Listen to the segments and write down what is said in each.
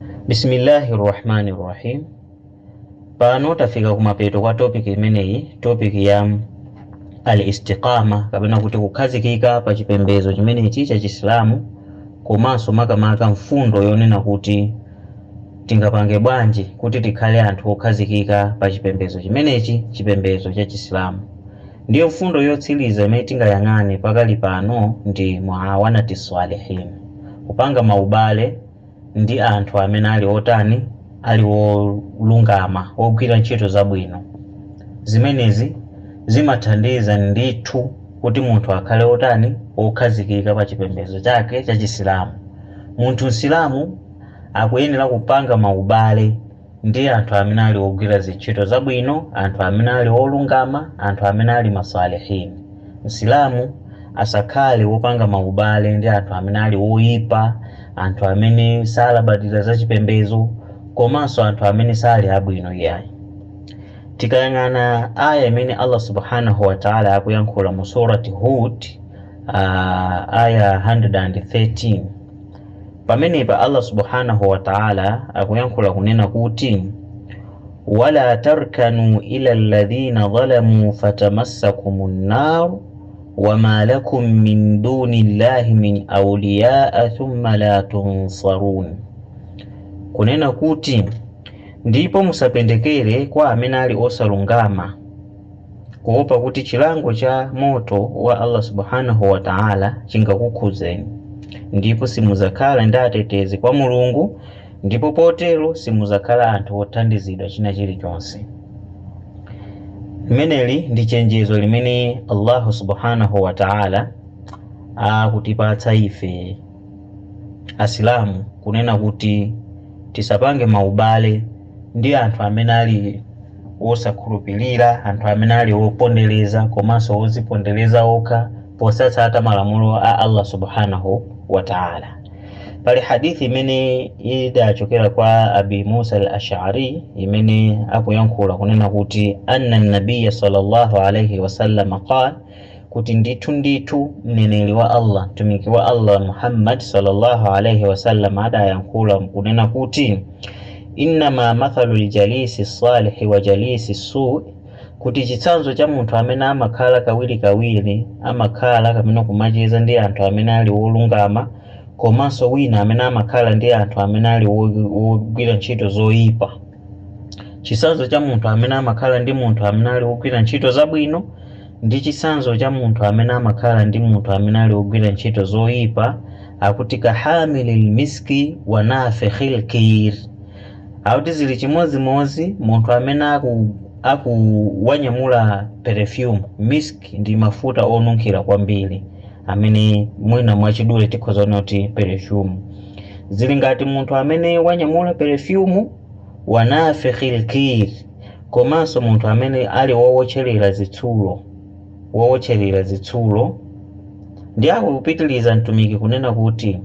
Bismillahi rahmani rahim. Pano tafika kumapeto kwa topic imeneyi, topic ya al-istiqama, kapena kuti kukhazikika pa chipembedzo chimenechi cha Chisilamu, komanso makamaka mfundo yonena kuti tingapange bwanji kuti tikhale anthu okhazikika pa chipembedzo chimenechi, chipembedzo cha Chisilamu. Ndiyo mfundo yotsiriza imene tingayang'ane pakali pano ndi muawanati salihin, kupanga maubale ndi anthu amene ali otani, ali wolungama, ogwira ntchito zabwino. Zimenezi zimathandiza ndithu kuti munthu akhale otani, wokhazikika pa chipembedzo chake cha Chisilamu. Munthu Msilamu akuyenera kupanga maubale ndi anthu amene ali ogwira zintchito zabwino, anthu amene ali olungama, anthu amene ali masalihin. Msilamu asakhale wopanga maubale ndi anthu amene ali oyipa, anthu amene salabadira za chipembedzo, komanso anthu amene sali abwino iyayi. Tikayang'ana aya imene Allah subhanahu wa ta'ala akuyankhula mu surati Hud, aya 113, pamenepa Allah subhanahu wa ta'ala akuyankhula kunena kuti wala tarkanu ila alladhina zalamu fatamassakumun nar wama lakum min duni llahi min awliyaa thumma la tunsarun, kunena kuti ndipo musapendekere kwa amene ali osalungama, kuopa kuti chilango cha moto wa Allah subhanahu wa ta'ala chingakukhudzeni, ndipo simuzakhala ndi atetezi kwa Mulungu, ndipo potero simuzakhala anthu othandizidwa china chilichonse. Limeneli ndi chenjezo limene Allahu subhanahu wa ta'ala akutipatsa ife Asilamu, kunena kuti tisapange maubale ndi anthu amene ali osakhulupirira, anthu amene ali opondereza komanso ozipondereza okha posatsata malamulo a Allah subhanahu wa ta'ala. Pali hadithi imene idachokera kwa Abi Musa al-Ash'ari imene akuyankhula kunena kuti anna nabiya sallallahu alayhi wasallam qala, kuti ndithu ndithu mneneri wa Allah, mtumiki wa Allah Muhammad sallallahu alayhi wasallam adayankhula kunena kuti innama mathalu ljalisi salihi wa jalisi su, kuti chitsanzo cha munthu amene amakhala kawirikawiri, amakhala kapena kumacheza ndi anthu amene ali wolungama, komanso wina amene amakhala ndi anthu amene ali wogwira ntchito zoyipa. Chitsanzo cha munthu amene amakhala ndi munthu amene ali wogwira ntchito zabwino ndi chitsanzo cha munthu amene amakhala ndi munthu amene ali wogwira ntchito zoyipa, akuti kahamili lmiski wa nafikhi lkir, akuti zili chimodzimodzi munthu amene akuwanyamula perfume. Misk ndi mafuta onunkhira kwambiri amene mwina mwachidule tikhoza kuona kuti perfume. Zili ngati munthu amene wanyamula perfume wa nafikhi lkir, komanso munthu amene ali wowotcherera zitsulo, wowotcherera zitsulo. Ndi akupitiliza mtumiki kunena kuti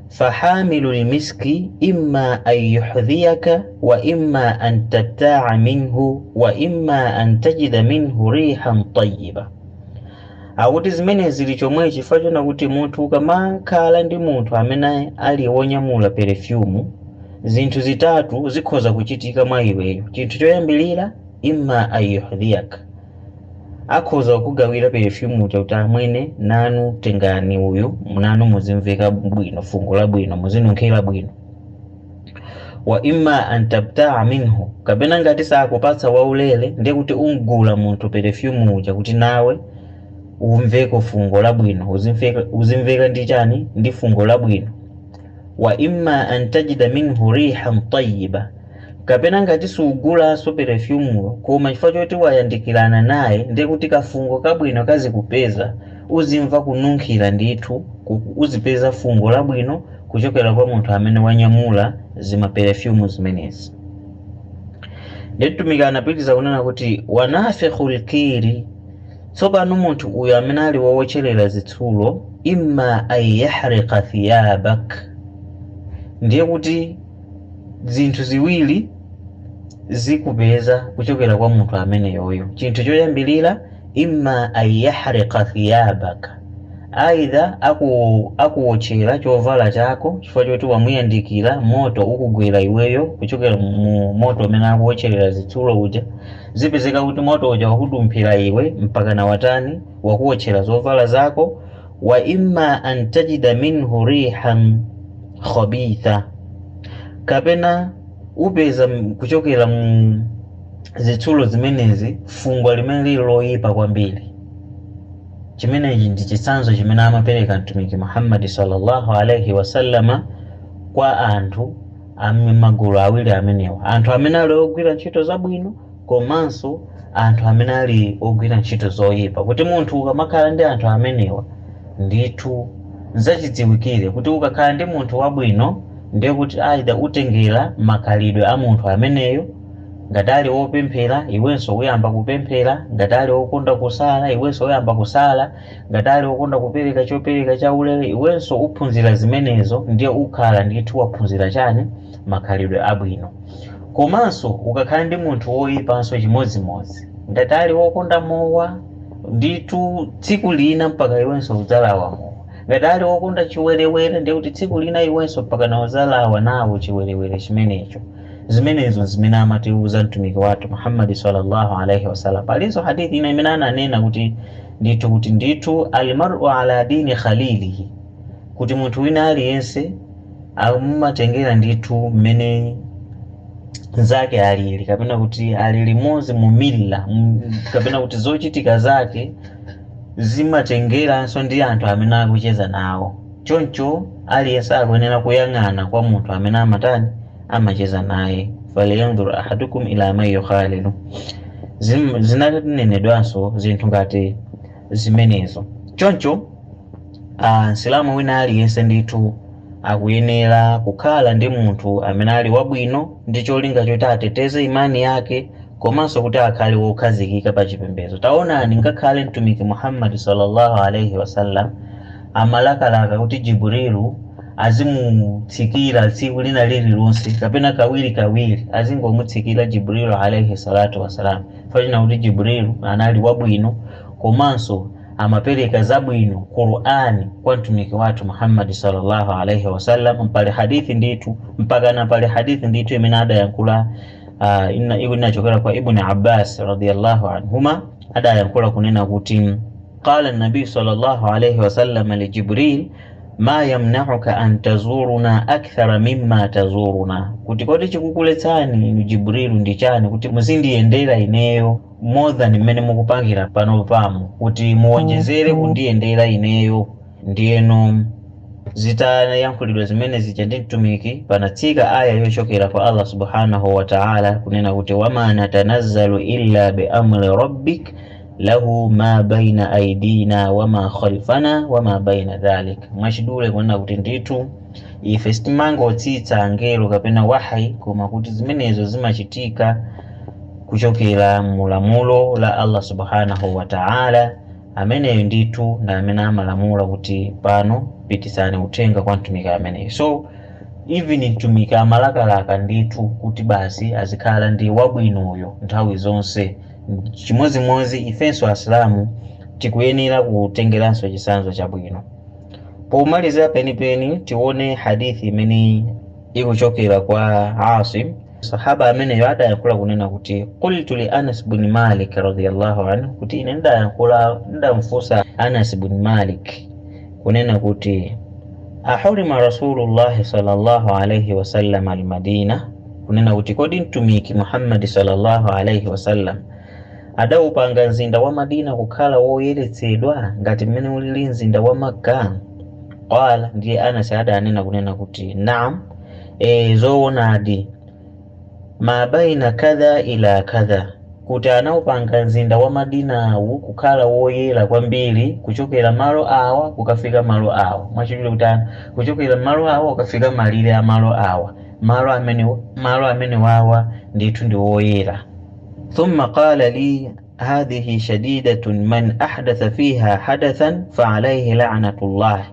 fahamilu lmiski imma an yuhdhiyaka wa imma an tabtaa minhu wa imma an tajida minhu rihan tayiba. Akuti zimene zili chomwe chifukwa chona kuti munthu ukamakhala ndi munthu amene ali wonyamula perfume, zinthu zitatu zikhoza kuchitika mwa iweyo. Chinthu choyambilira, imma an yuhdhiyaka, akhoza kukugawira perfume uja kuti amwene nanu tengani uyu, nanu muzimveka bwino, fungo labwino, muzinunkhira bwino. Wa imma an tabtaa minhu, kapena ngati sakupatsa waulere ndiye kuti umgula munthu perfume uja kuti nawe umveko fungo labwino, uzimveka ndi chani, ndi fungo labwino. Wa imma an tajida minhu rihan tayiba, kapena ngati sugulanso perfumeyo koma chifukwa choti wayandikirana naye ndiye kuti kafungo kabwino kazikupeza, uzimva kununkhira ndithu, uzipeza fungo labwino kuchokera kwa munthu amene wanyamula zima perfume zimenezi. Ndiye mtumiki anapitiriza kunena kuti wanafikhu lkiri, tsopano munthu uyu amene ali wowotcherera zitsulo, imma an yahriqa thiyabak, ndiye kuti zinthu ziwiri zikupeza kuchokera kwa munthu ameneyoyo. Chinthu choyambilira, imma an yahriqa thiyabak, Aidha akuwotchera chovala chako chifukwa choti wamuyandikira, moto ukugwera iweyo kuchokera mu moto umene akuwotcherera zitsulo uja, zipezeka kuti moto uja wakudumphira iwe mpaka na watani, wakuwotchera zovala zako. Wa imma an tajida minhu rihan khabitha, kapena upeza kuchokera mu zitsulo zimenezi fungo limene lili loyipa kwambiri. Chimenechi ndi chitsanzo chimene amapereka Mtumiki Muhammadi sallallahu alaihi wasallama kwa anthu amagulu awiri amenewa, anthu amene ali ogwira ntchito zabwino komanso anthu amene ali ogwira ntchito zoyipa, kuti munthu ukamakhala ndi anthu amenewa ndithu zachidziwikire kuti ukakhala ndi munthu wabwino ndiye kuti aida utengera makhalidwe a munthu ameneyo. Ngati ali wopemphera iwenso uyamba kupemphera, ngati ali wokonda kusala iwenso uyamba kusala, ngati ali wokonda kupereka chopereka chaulere iwenso uphunzira zimenezo, ndiye ukhala ndithu waphunzira chani, makhalidwe abwino. Komanso ukakhala ndi munthu woyipanso chimodzimodzi, ngati ali wokonda mowa ndithu tsiku lina mpaka iwenso udzalawa mowa, ngati ali wokonda chiwerewere ndiye kuti tsiku lina iwenso mpaka na udzalawa nawo chiwerewere chimenecho. Zimenezo zimene amatiuza Mtumiki wathu Muhammadi sallallahu alaihi wasallam. Palinso hadithi ina imene ananena kuti ndithu kuti ndithu almaru ala dini khalilihi, kuti munthu wina aliyense amumatengera ndithu mmene zake alili, kapena kuti ali limodzi mu milla, kapena kuti zochitika zake zimatengeranso ndi anthu amene akucheza nawo. Choncho aliyense akuyenera kuyang'ana kwa munthu amene amatani, amacheza naye. Falyanzur ahadukum ila man yukhalilu. Zinanenedwanso zinthu ngati zimenezo. Choncho Msilamu wina aliyense ndithu akuyenera kukhala ndi munthu amene ali wabwino ndi cholinga choti ateteze imani yake komanso kuti akhale wokhazikika pa chipembedzo. Taonani, ngakhale Mtumiki Muhammad sallallahu alaihi wasallam amalakalaka kuti Jibrilu azimutsikira tsiku lina lililonse kapena kawiri kawiri azingomutsikira Jibrilu alaihi salatu wasalam, fachina kuti Jibrilu anali wabwino komanso amapereka zabwino Qur'ani kwa Mtumiki wathu Muhammad sallallahu alaihi wasallam. Pali hadithi ndithu, mpakana pali hadithi ndithu imene adayankhula inachokera kwa Ibn Abbas radiyallahu anhuma, adayankhula kunena kuti qala an-nabi sallallahu alaihi wasallam li Jibril ma yamna'uka an tazuruna akthara mimma tazuruna, kuti kodi chikukuletsani inu Jibrilu ndi chani kuti muzindiyendera ineyo more than mmene mukupangira pano pamo, kuti muwonjezere kundiyendera ineyo. Ndiyeno zitayankhulidwa zimene zija ndi Mtumiki, panatsika aya yochokera kwa Allah subhanahu wa ta'ala kunena kuti wama natanazzalu illa bi amri rabbik lahu ma baina aidina wama khalfana wama baina dhalik. Mwachidule kunena kuti ndithu ife sitimangotsitsa angelo kapena wahayi, koma kuti zimenezo zimachitika kuchokera mulamulo la Allah subhanahu wa ta'ala. Ameneyo ndithu ndi amene amalamula kuti pano pitisani uthenga kwa mtumiki ameneyo. So even mtumiki amalakalaka ndithu kuti basi azikhala ndi wabwinoyo nthawi zonse. Chimodzimodzi ifenso Asilamu tikuyenera kutengeranso chitsanzo chabwino. Pomalizira penipeni tione hadithi imene ikuchokera kwa Asim, sahaba ameneyo adayankhula kunena kuti qultu li Anas bin Malik radiyallahu anhu, kuti ine ndayankhula ndamfunsa Anas bin Malik kunena kuti ahurima Rasulullah sallallahu alaihi wasallam almadina, kunena kuti kodi Mtumiki Muhammad sallallahu alaihi wasallam adawupanga mzinda wa Madina kukhala woyeretsedwa ngati mmene ulili mzinda wa Makka? Qala, ndiye Anas adanena kunena kuti naam, zoonadi, ma baina kadha ila kadha, kuti anawupanga mzinda wa Madinawu kukhala woyera kwambiri kuchokera malo awa kukafika malo awa. Mwachidule kuti kuchokera malo awa kukafika malire a malo awa, malo amene wawa ndithu ndi woyera. Thumma qala li hadhihi shadidatun man ahdatha fiha hadathan fa alayhi la'natullah,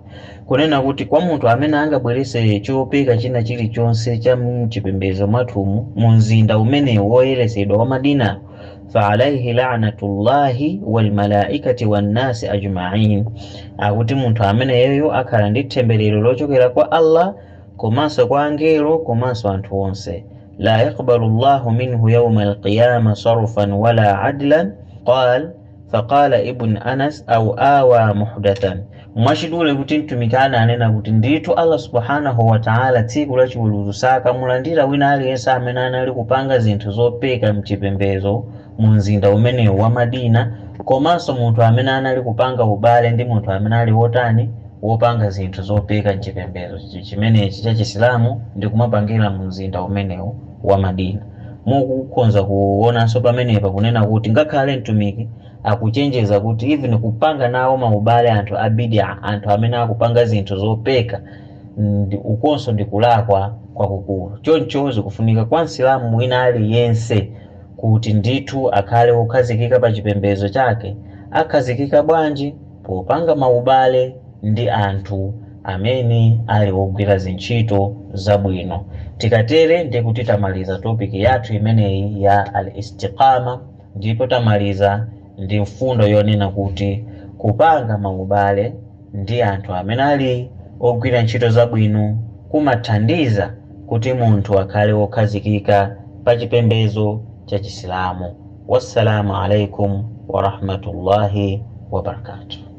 kunena kuti kwa munthu amene angabwerese chopeka china chilichonse cha mchipembedzo mwathumu mu mzinda umene woyeresedwa wa Madina, Faalaihi lanatullahi walmalaikati wannasi ajmain, akuti munthu ameneyoyo akhala ndi temberero lochokera kwa Allah komanso kwa angelo komanso anthu onse. La yaqbalu llahu minhu yauma alqiyama sarfan wala adlan. Qal faqala Ibn Anas au awa muhdathan. Mwachidule kuti mtumiki ananena kuti ndithu Allah subhanahu wataala tsiku la chiweruzo sakamulandira wina aliyense amene anali kupanga zinthu zopeka mchipembedzo mu mzinda umenewu wa Madina, komanso munthu amene anali kupanga ubale ndi munthu amene ali wotani, wopanga zinthu zopeka mchipembedzo chimenechi cha Chisilamu ndi kumapangira mu mzinda umenewu wa Madina. Mukukhonza kuonanso pamenepa kunena kuti ngakhale mtumiki akuchenjeza kuti even kupanga nawo maubale anthu a bid'a, anthu amene akupanga zinthu zopeka, ukonso ndi kulakwa kwakukulu. Choncho zikufunika kwa msilamu wina aliyense kuti ndithu akhale wokhazikika pa chipembedzo chake. Akhazikika bwanji? Popanga maubale ndi anthu amene ali wogwira zintchito zabwino. Tikatere ndikuti tamaliza topic yathu imeneyi ya al-istiqama, ndipo tamaliza ndi mfundo yonena kuti kupanga maubale ndi anthu amene ali ogwira ntchito zabwino kumathandiza kuti munthu akhale wokhazikika pa chipembedzo cha Chisilamu. Wassalamu alaikum warahmatullahi wabarakatuh.